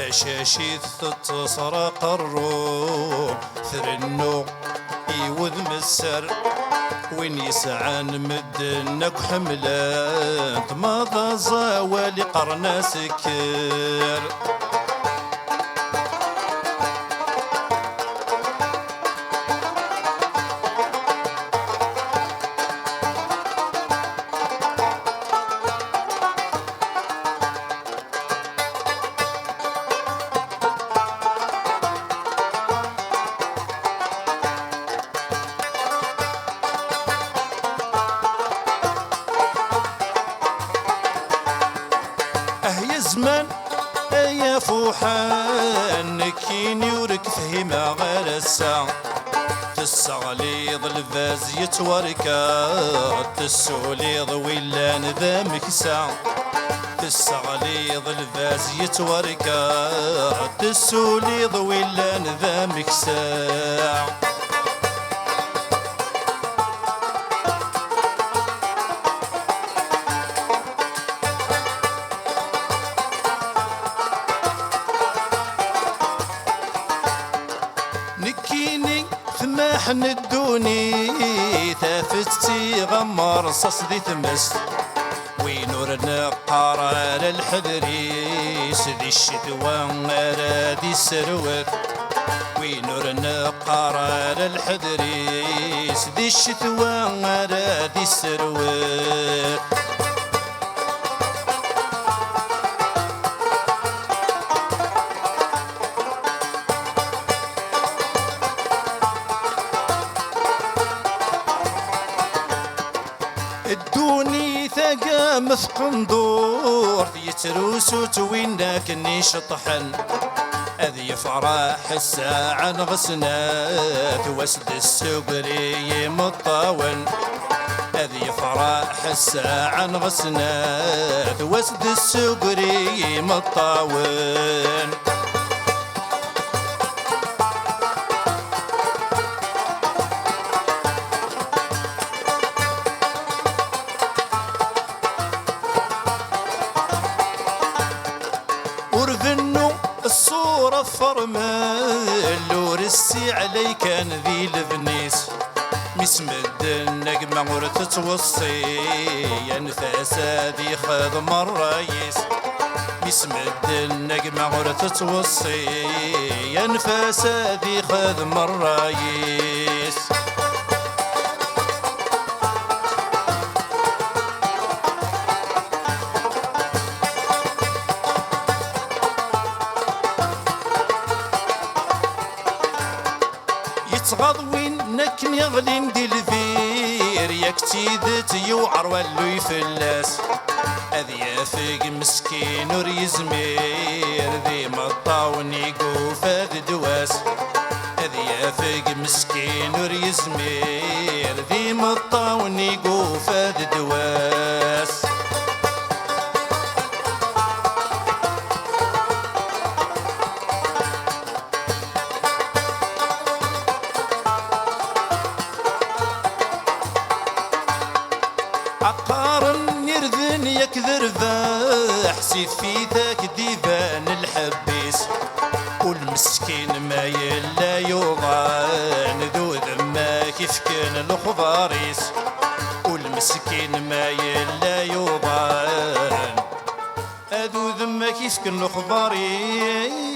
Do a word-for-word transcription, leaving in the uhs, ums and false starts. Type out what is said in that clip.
Tacacit tettesra qerru, trennu i wudem sser. Win yesɛan medden akk ḥemmlen-t, ma d aẓawal iqqaren-as kker. Ah ya zzman, ay afuḥan, nekkini ur k-fhimeɣ ara ass-a. Tesseɣliḍ lbaz yettwarkeḍ, tessuliḍ wi llan d ameksa. Tesseɣliḍ lbaz yettwarkeḍ, tessuliḍ wi llan d ameksa. Nekkini tmaḥ n ddunit, tafett tiɣ am rṣaṣ di tmest. Win ur neqqar ara lḥedr-is, di ccetwa ara d-isserwet. Win ur neqqar ara lḥedr-is, di ccetwa ara d-isserwet. Ddunit-agi am tqendurt, yettrusu-tt win akken iceṭṭḥen. Ad yefreḥ ssaɛa neɣ snat, wass d ssugri imeṭṭawen. Ad yefreḥ ssaɛa neɣ snat, wass d ssugri imeṭṭawen. Ur bennu ṣṣura f rrmel, ur ssiɛlay kan di lebni-s. Mi s-medden a gma ur tettweṣṣi, anef-as ad ixdem ṛṛay-is. Mi s-medden a gma ur tettweṣṣi, anef-as ad ixdem ṛṛay-is. Yettɣaḍ win akken yeɣlin di lbir, yak d tidet yewɛer walluy fell-as. Ad yafeg meskin ur yezmir, d imeṭṭawen i yufa d ddwa-s. Ad yafeg meskin ur yezmir, d imeṭṭawen i yufa d ddwa-s. Qqaren irden yak d rrbeḥ, si tfit ak d-iban lḥebb-is. Ul meskin ma yella yuḍan, d udem ak ifken lexbar-is. Ul meskin ma yella yuḍan, d udem ak ifken lexbar-is.